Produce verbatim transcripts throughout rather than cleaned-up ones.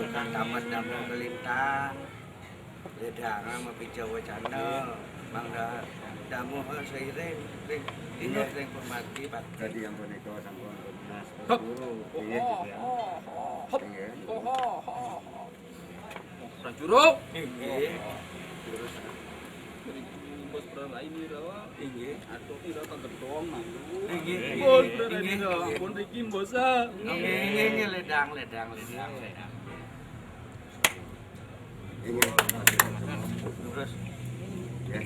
Tukang tamat damel kelintang. Ledang ama pica wacana. Mangda damuh seiring ring, inggih ring pemati bakti. Tadi yang punika sampun lunas. Hop. Guru. Inggih, ya. Hop. Inggih. Prajurit. Inggih. Terus. Bos Pralaini rawa. Inggih. Atuk ira kagedong mantu. Inggih. Bos Pralaini rawa. Inggih. Pun riki bos, ah. Inggih, inggih, inggih, ledang, ledang, ledang, ledang. Inggih. Terus. Ya,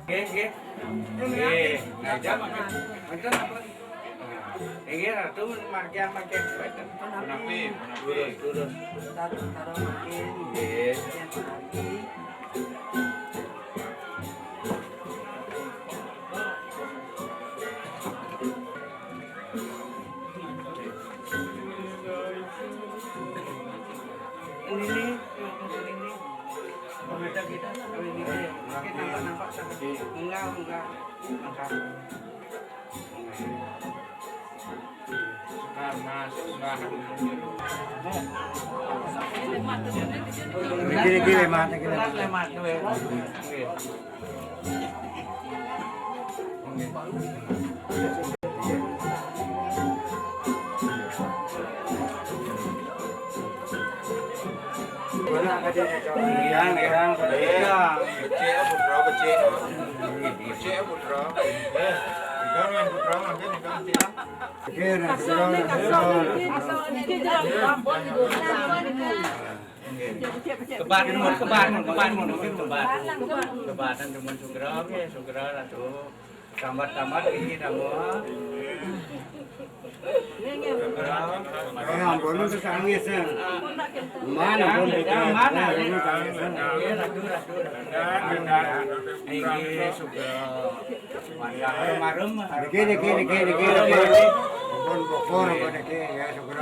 Nggih, nggih. Nggih, ngajak mangke. Wonten apa? Nggih, Ratu, mangke, mangke. Punapi, punapi. Turun, turun. Taruh, taruh mangke. Nggih. Yang punapi. Ini nih, ini nih. Ini nih. Oke, nampak, nampak, nampak. Enggak, enggak. Enggak. Sekar masuk, enggak. Gini, gini, mata gini. Lemat, lemat, lemat. Oke. Yang, yang, iya. Becik, putra, becik. Becik, putra. Eh, jangan, putra, makin, jangan, putra. Oke, nah, putra, putra. Kebat, kebat, kebat, kebat. Kebat, teman sugra, oke, sugra, Ratu. Sambat-sambat iki namo. Eh, ampun, wis nangis, ya. Mana, ampun, ya, mana? Ampun, nangis, ya. Iya, ratu, ratu, ratu. Iki suka. Mantap, harum, harum. Niki, niki, niki, niki, niki. Ampun, bokor, ampun, niki, ya, syukur.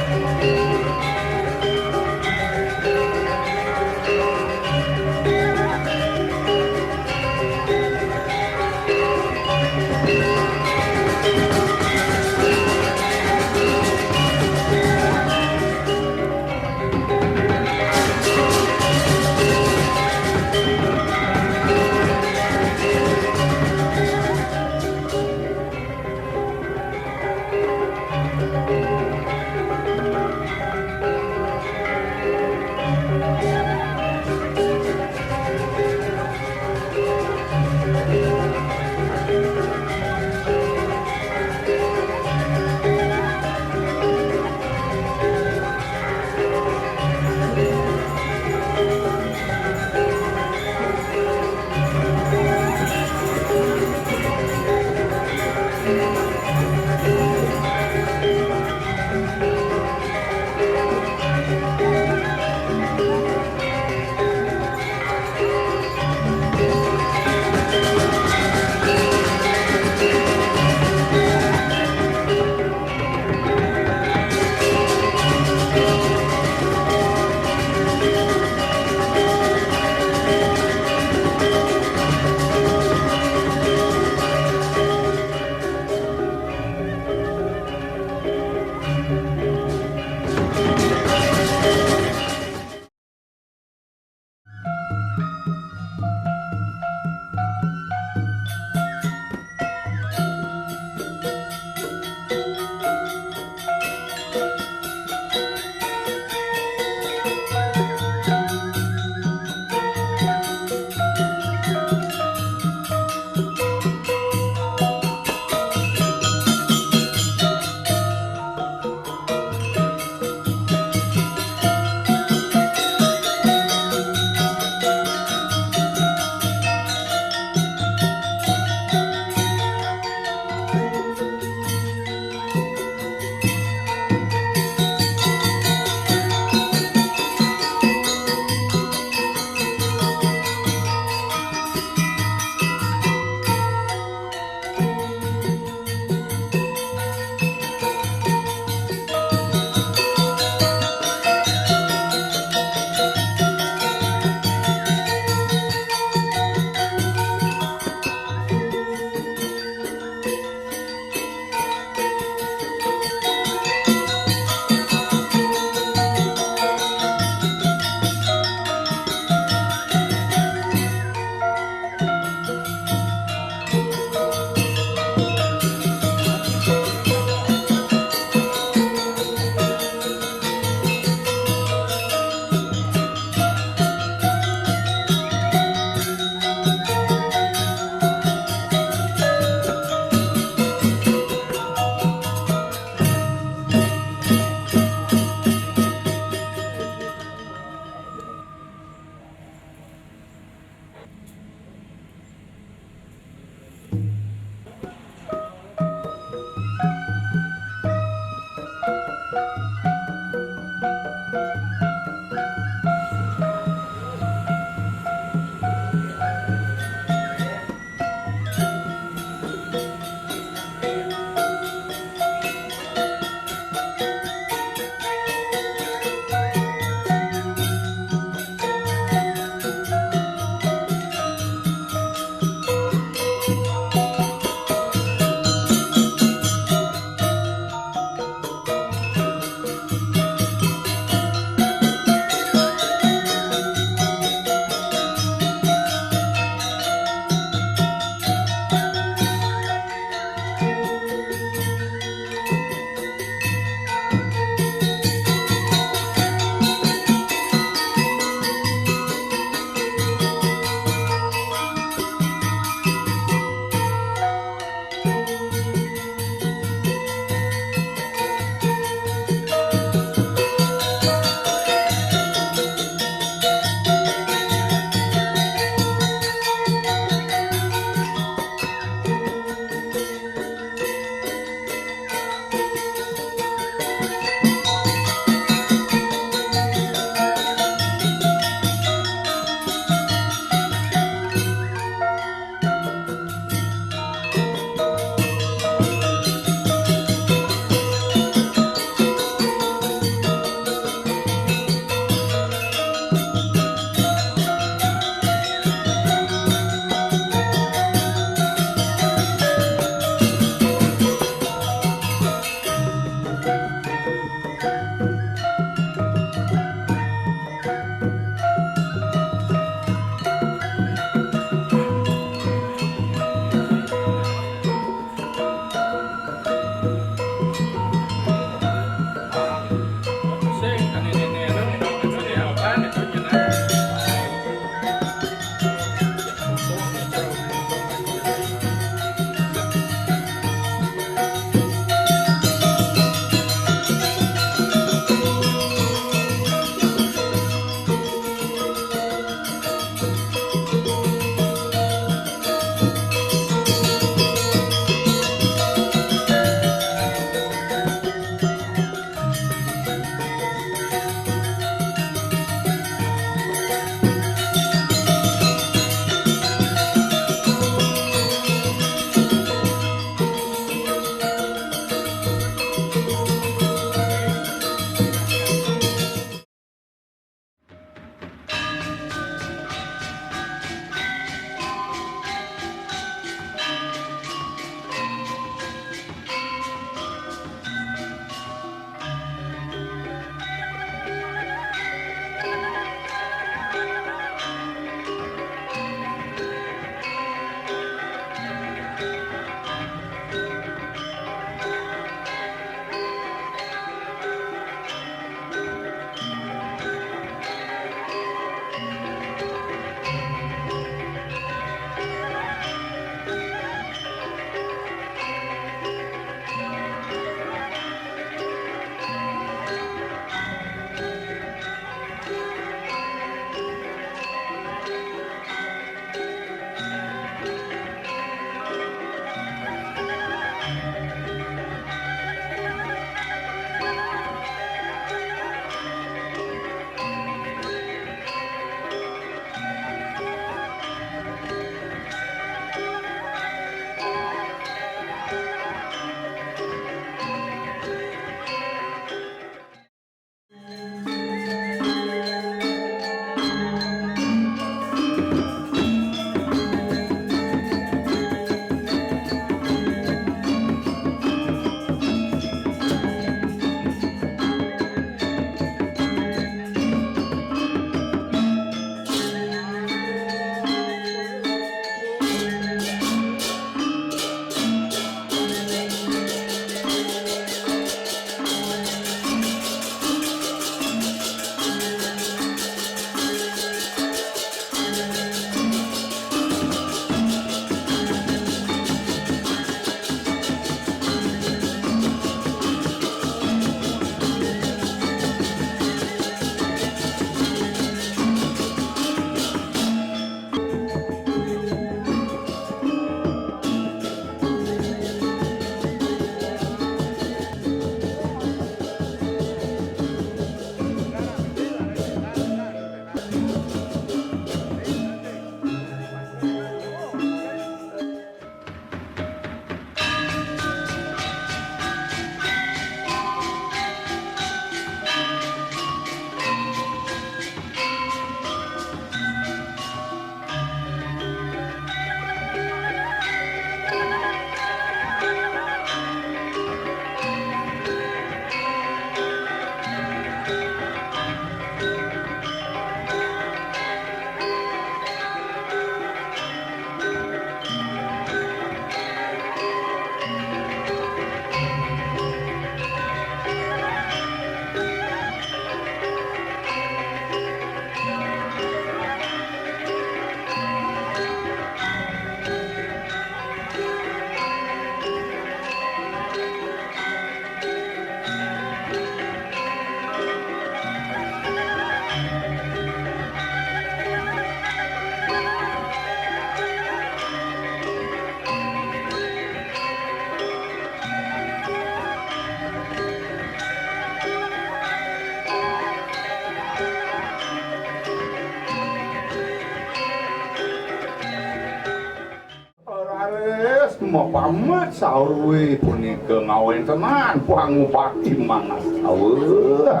Raris mapamit sawi punika ngawéntenan pangupati mangastawa.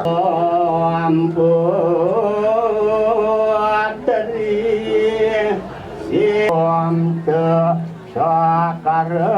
Ampun teri sakara.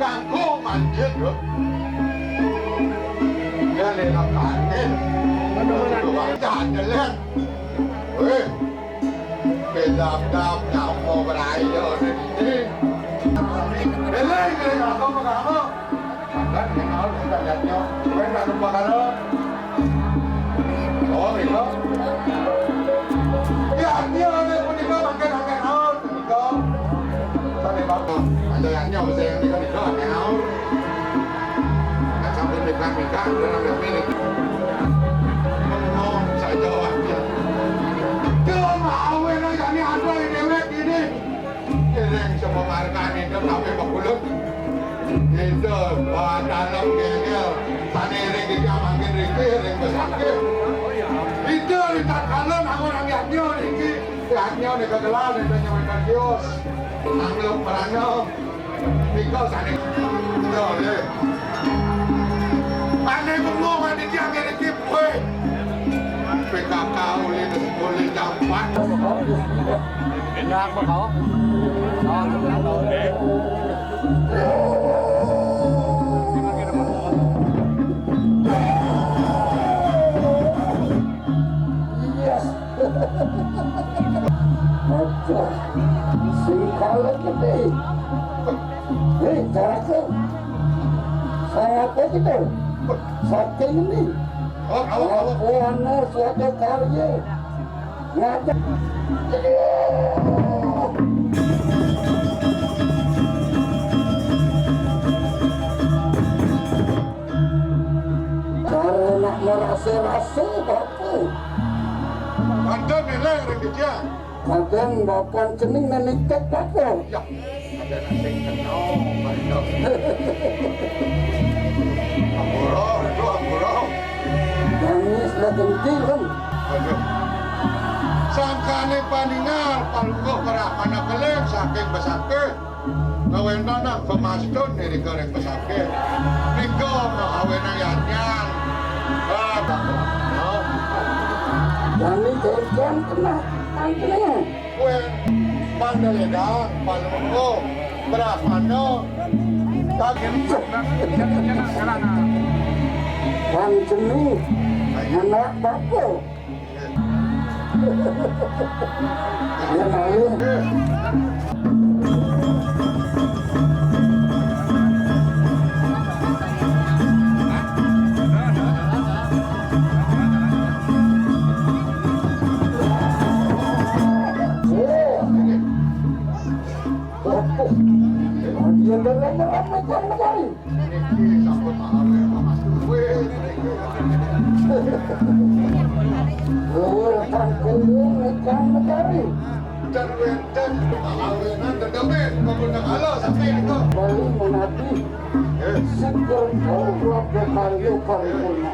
Kanggo manjing, lho. Dene lakane. Wah, jandelan. Weh. Bedap-dap nyamuk rayo ini. Eling, eling, apa kamu? Kan kenal kita lihatnya. Kowe tak lupa karo. Oh, iya. Ya, dia ada punika makin akeh naon, punika. Sane bagus. Ada yang nyawa saya nika nika akeh naon. Kan sampai mikir-mikir, dalam mikir. Ngomong saja wajar. Dia mau awet aja nih, ada yang dewek ini. Ning sepemarkane itu sampe mebulung. Itu bawa dalam gengel. Sane ring iki mangkin riki ring pesakit. Itu di tatkala nang orang yadnya riki. Yadnya ning kegelan itu nyawa kios. Nang lu merana. Nika sane. Itu le. Ane ngomong ane iki akhir iki kowe. P K K oleh oleh jampat. Enak apa kau? Kau enak kau. Yes. Aduh, sing kalah gede. Hei, caraku. Sangat begitu. Saking ini. Oh, awak, awak. Aku anu suatu karya. Ngajak. Karena merasa-rasa bapak. Ada nilai orang kecil. Kadang bapak cening nenek tek bapak. Ya. Ada nasi kenal, banyak. Ampura, itu ampura. Nangis lah genti kan. Aduh. Sangkane paningal, palungguh kerah mana keling, saking besake. Kawentonan pemastun nirika ring besake. Nika kawenang yanyan. Ah, tak kenal. Jani kencang kena tangkene. Kue pandeledang, palungguh, brahmana, kagem. Wang jenuh, anak bapa. Ya, malu. Luwih tangkil ikan negari. Dan wenten pengalaman dan domen, maupun negara sampai itu. Bali menati. Eh. Syukur kau Rabbul Karyo Paripurna.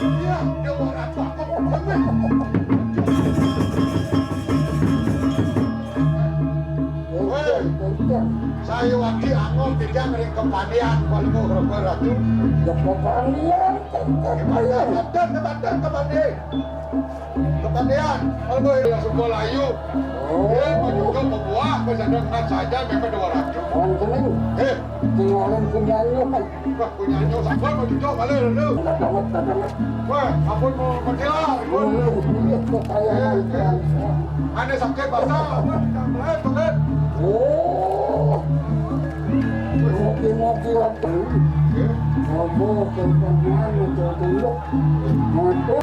Iya, dia orang apa? Woi, saya wadi angon tidak ring kepanian, kalau mau berapa ratu. Ya, kepanian, kepanian. Kepanian, kepanian, kepanian. Kepanian, kalau mau ya, suka layu. Oh. Ya, mau juga membuah, mau sadar dengan saja, memang dua ratus. Orang seneng. Eh. Tinggalin punya lu, kan. Wah, punya nyok sabar mau cucok balik lu. Wah, ampun mau menjelar. Iya, iya. Ada sakit basah, apa? Tambah, tambah. Oh. Ngopi-ngopi waktu. Iya. Ngobrol tentang anu, tentang lu. Ngobrol.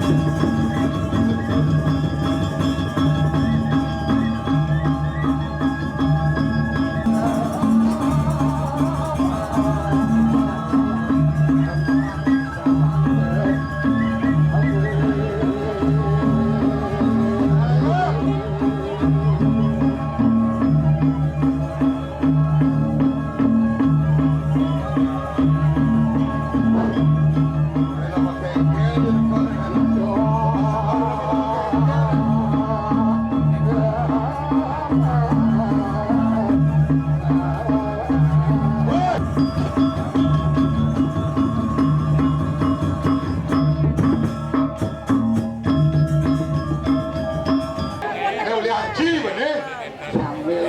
Janji bener. Sambil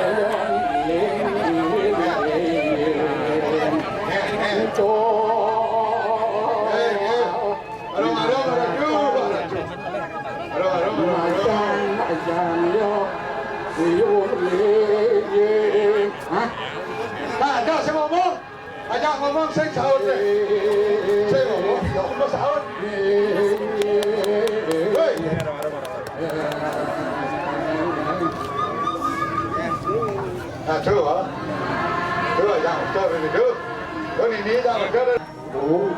Aduh, aduh, aduh, aduh. Aduh, aduh, aduh, aduh. Hah? Tak ada sing ngomong. Ajak ngomong sing saut deh. Sing ngomong, ya Allah saut. Hei. Nah, tuh, ah. Tuh, ajak betul ini, tuh. Tuh, ini tak betul. Tuh,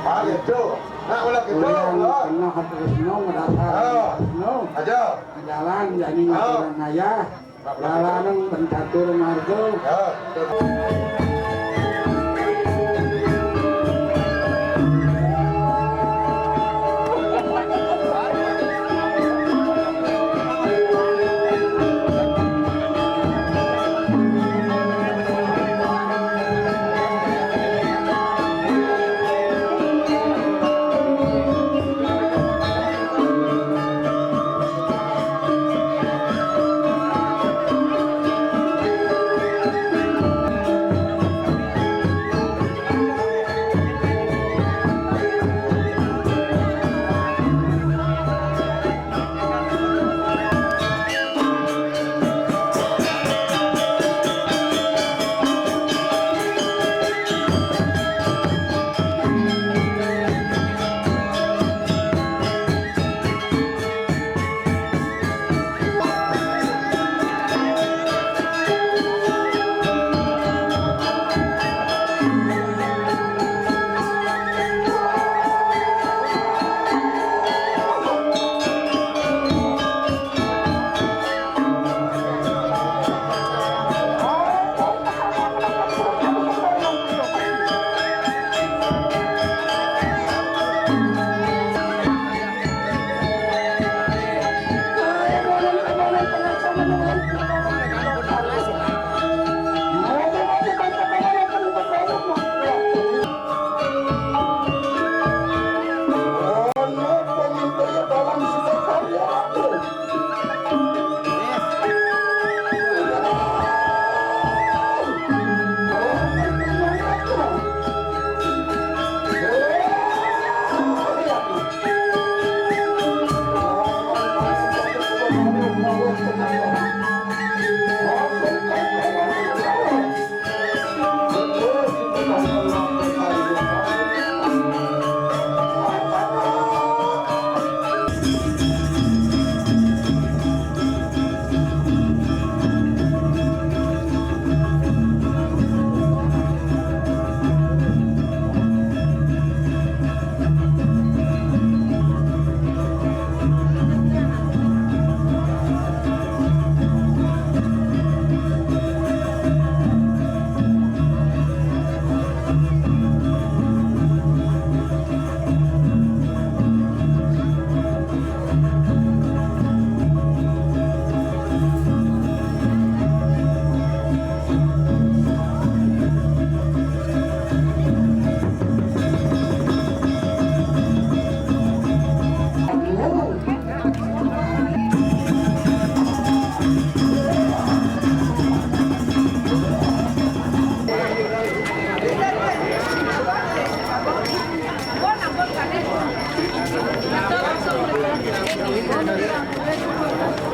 ah, gitu. Nah, ulah gitu, ulah. Kena hati Resno, merasa Resno. Aja. Jalan, jadi ngaturan ayah. Laranang pencatur marga. Ya, betul.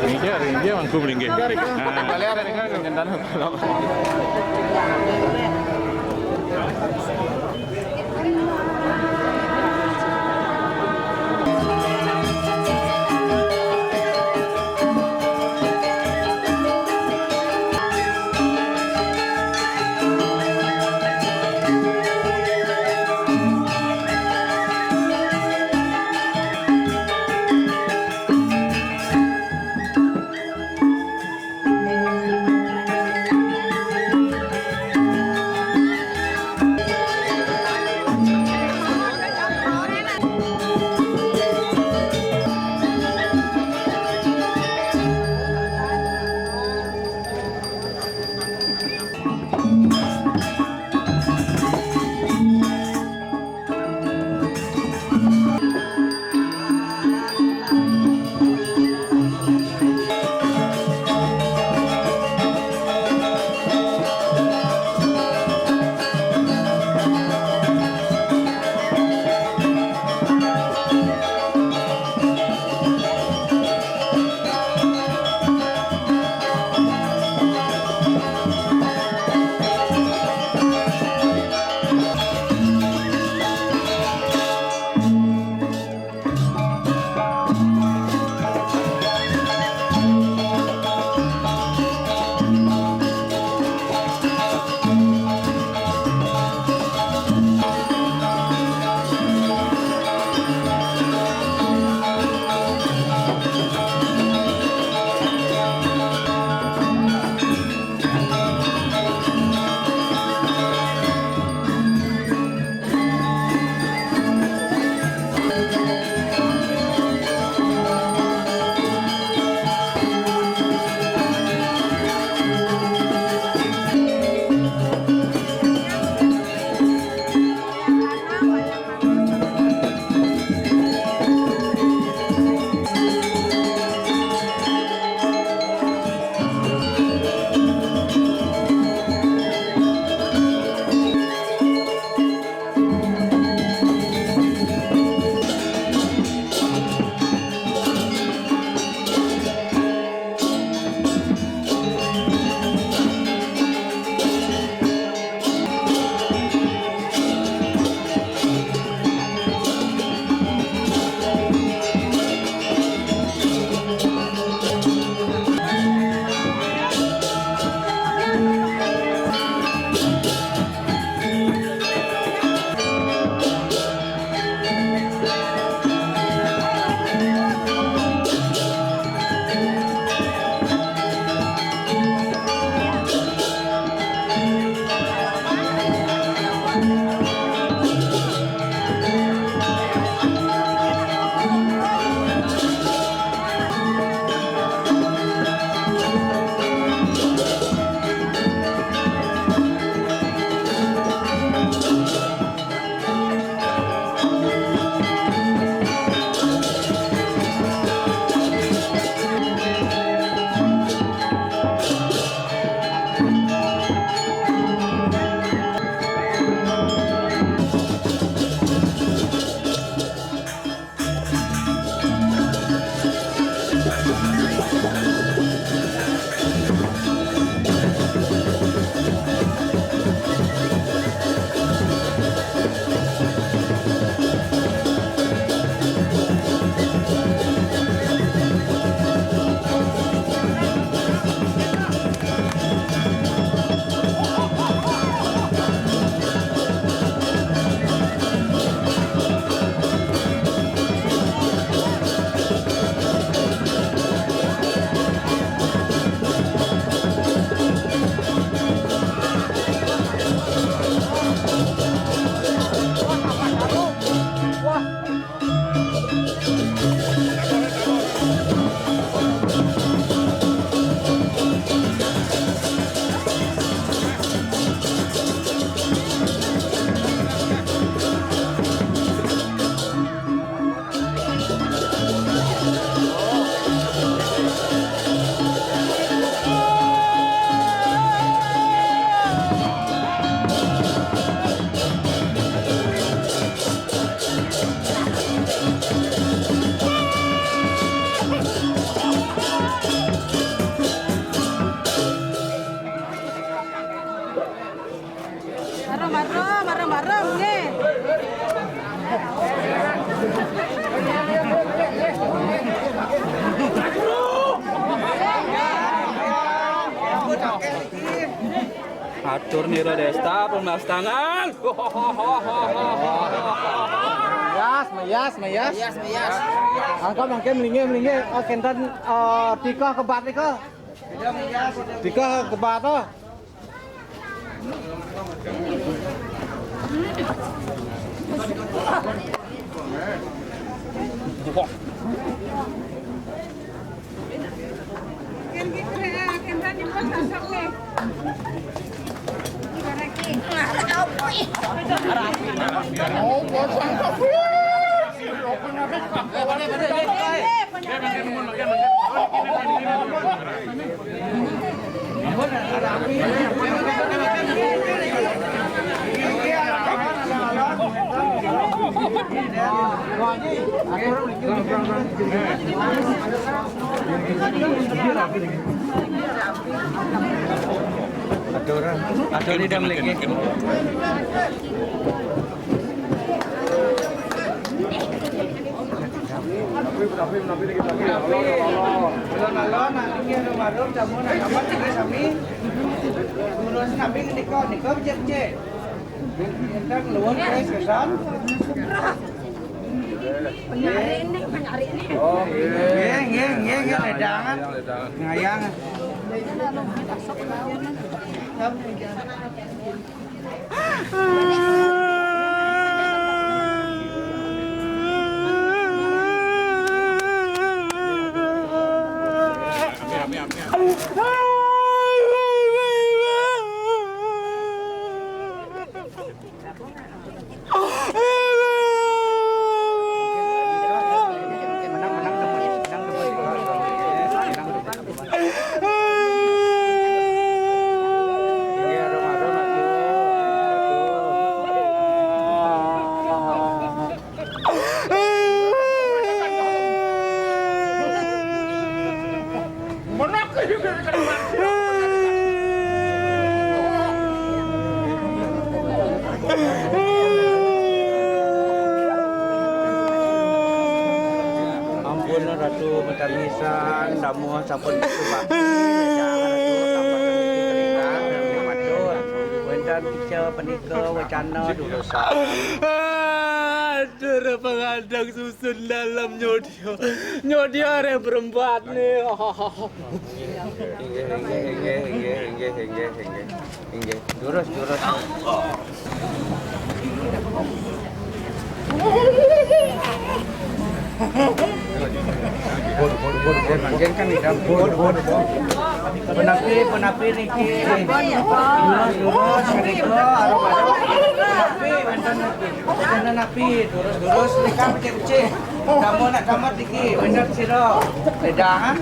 Ini dia, ini dia mangku belingge. Nah. Atur nira desta pemastangan. Mayas, mayas, mayas. Mayas, mayas. Angka mangke melinggih, melinggih. Oh, kenten, eh, tikah kebat nika. Tikah kebat, oh. Atur, atur di dalam lagi. Alon-alon, nak tinggi, alon-alon, jamu, nak kamar, tinggi, sami. Guru sinabi ngendika, nika becik-becik. Enten luwun, guys, kesan. Penyari ini, penyari ini. Oh, nggih, nggih, nggih, nggih, ledangan. Ngayang. Ampun Ratu Metarnisan, damuh sampun disubakti, jangan Ratu tambah sakit ringan dan matur. Wénten pica panika wacana durusang. Aduh, pengadang susun dalam nyodya. Nyodya aré berempat nih. Inggih, inggih, inggih, inggih, inggih, inggih, inggih, inggih. Inggih, durus, durus. Pun, pun, pun, pun, mangkin kan ida pun, pun, pun. Punapi, punapi niki. Durus, durus, menika, arum, arum. Punapi, wénten, wénten napi, durus, durus, nika becik-becik. Kamu nak tamat niki, wénten sira. Ledangan.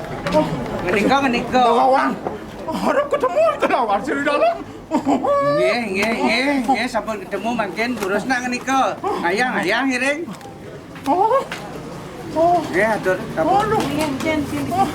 Ngenika, ngenika. Lawan. Arep ketemu kelawan Sri Dalam. Nggih, nggih, nggih, nggih, sampun ketemu mangkin durus nak ngenika. Ngayang, ngayang ngiring. Oh. Oh. Nggih, atur. Sampun. Aduh. Oh.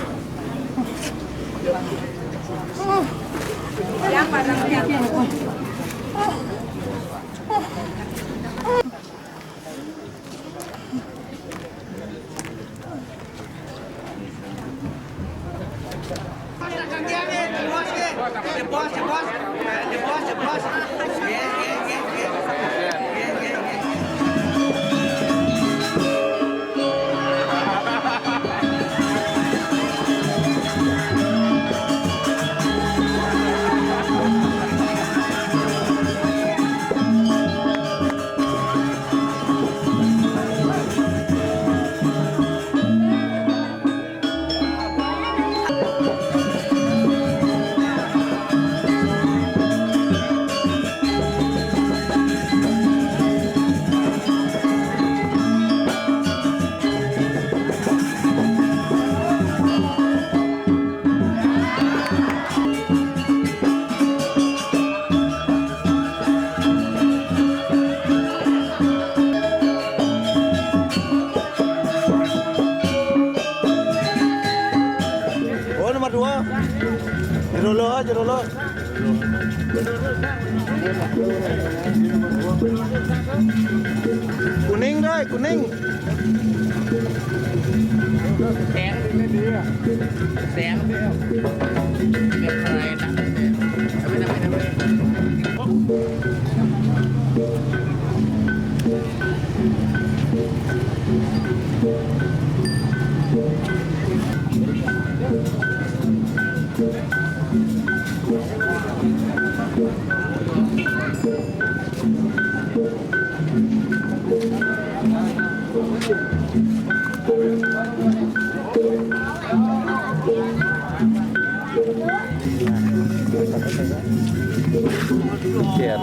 Oh, nomor dua. Jerolo, jerolo. Kuning, Ray, kuning. Sen. Sen. Biar mulai tak. Tapi, tapi, tapi. Jen. Jen.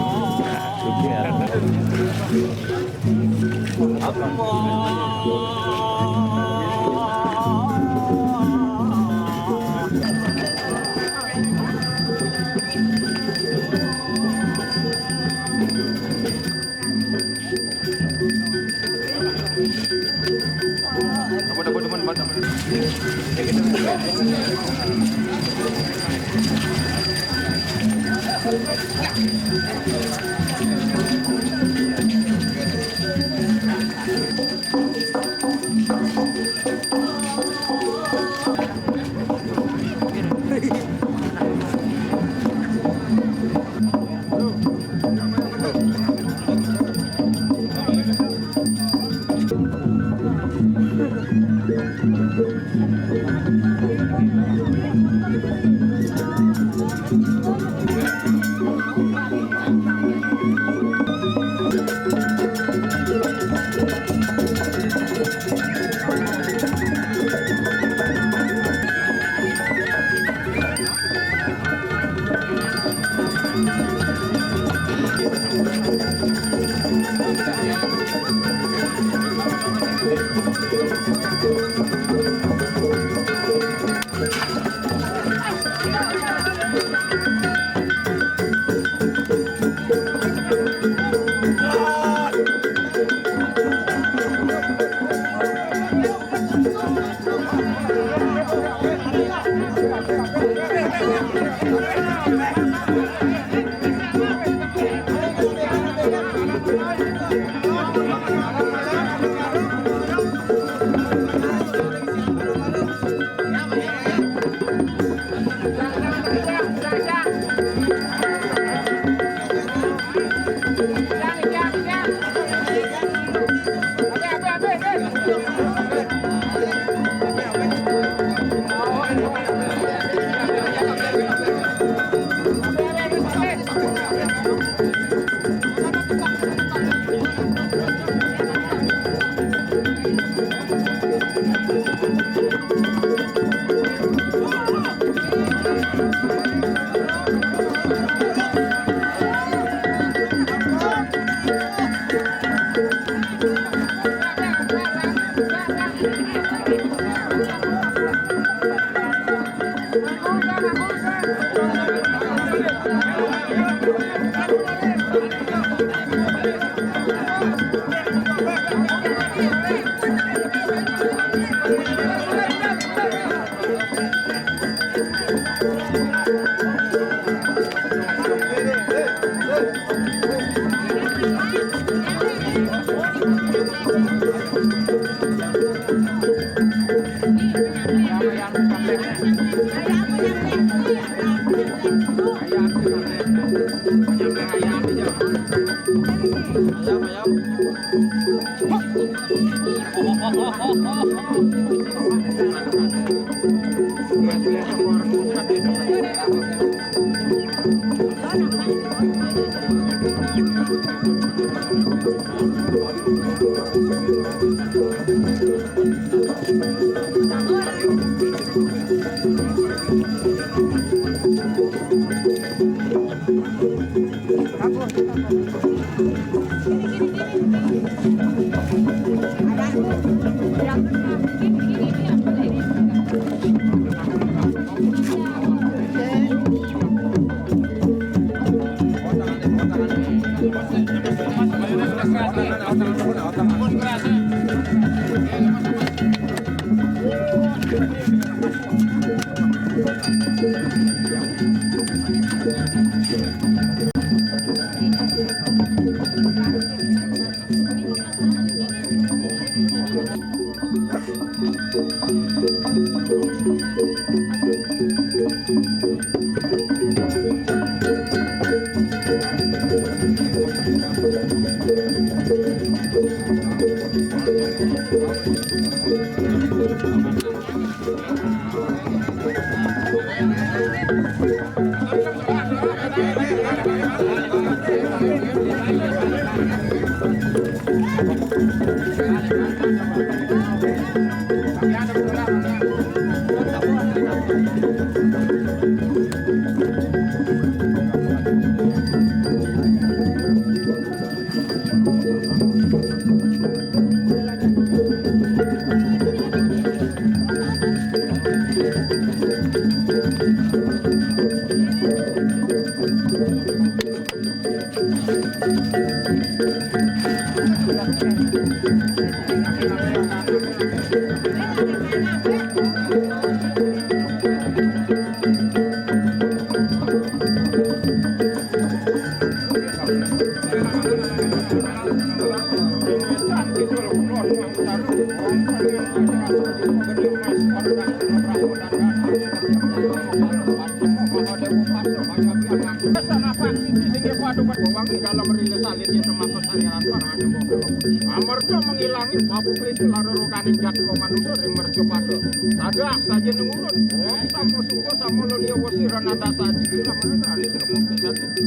Amarga mengilangi babu klisi laroroganing jatwa manusa ring mercapada. Tadah saja nengulun. Wong sama suku sama lonia wesi ranata saji.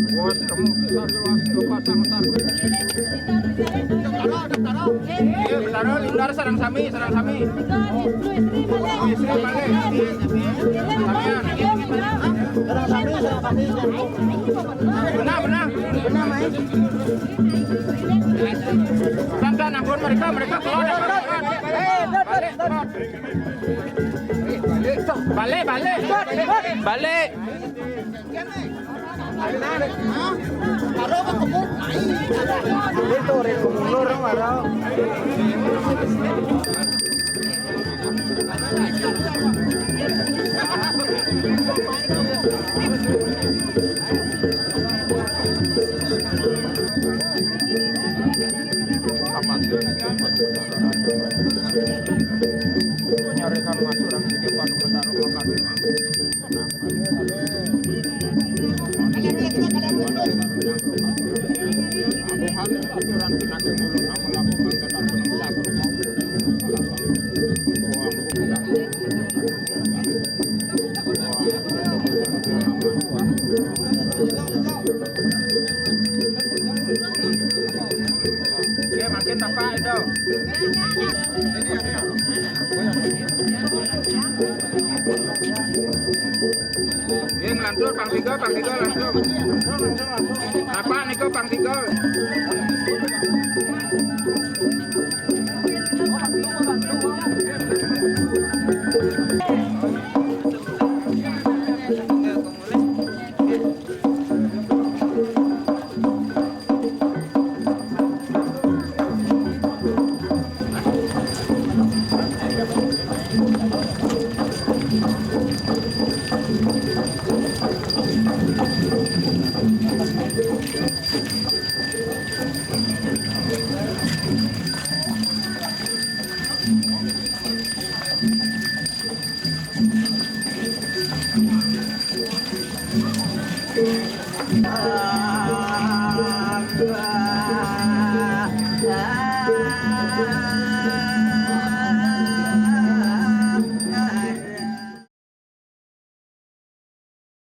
Wes, kamu bisa dilasi pasang sarung. Iya, Betara, Lindar sareng sami, sareng sami. Istri balik. Benar, benar. Benar, Mai. Tantan, ampun mereka, mereka keluar. Balik, balik. Balik. Rito, rito, mundur, marah. Nyarikan masuk orang sedikit, Pak, bentar, Pak. Oke, makin apa itu? Nggih, nglantur pang tiga, pang tiga langsung. Apa niku pang tiga?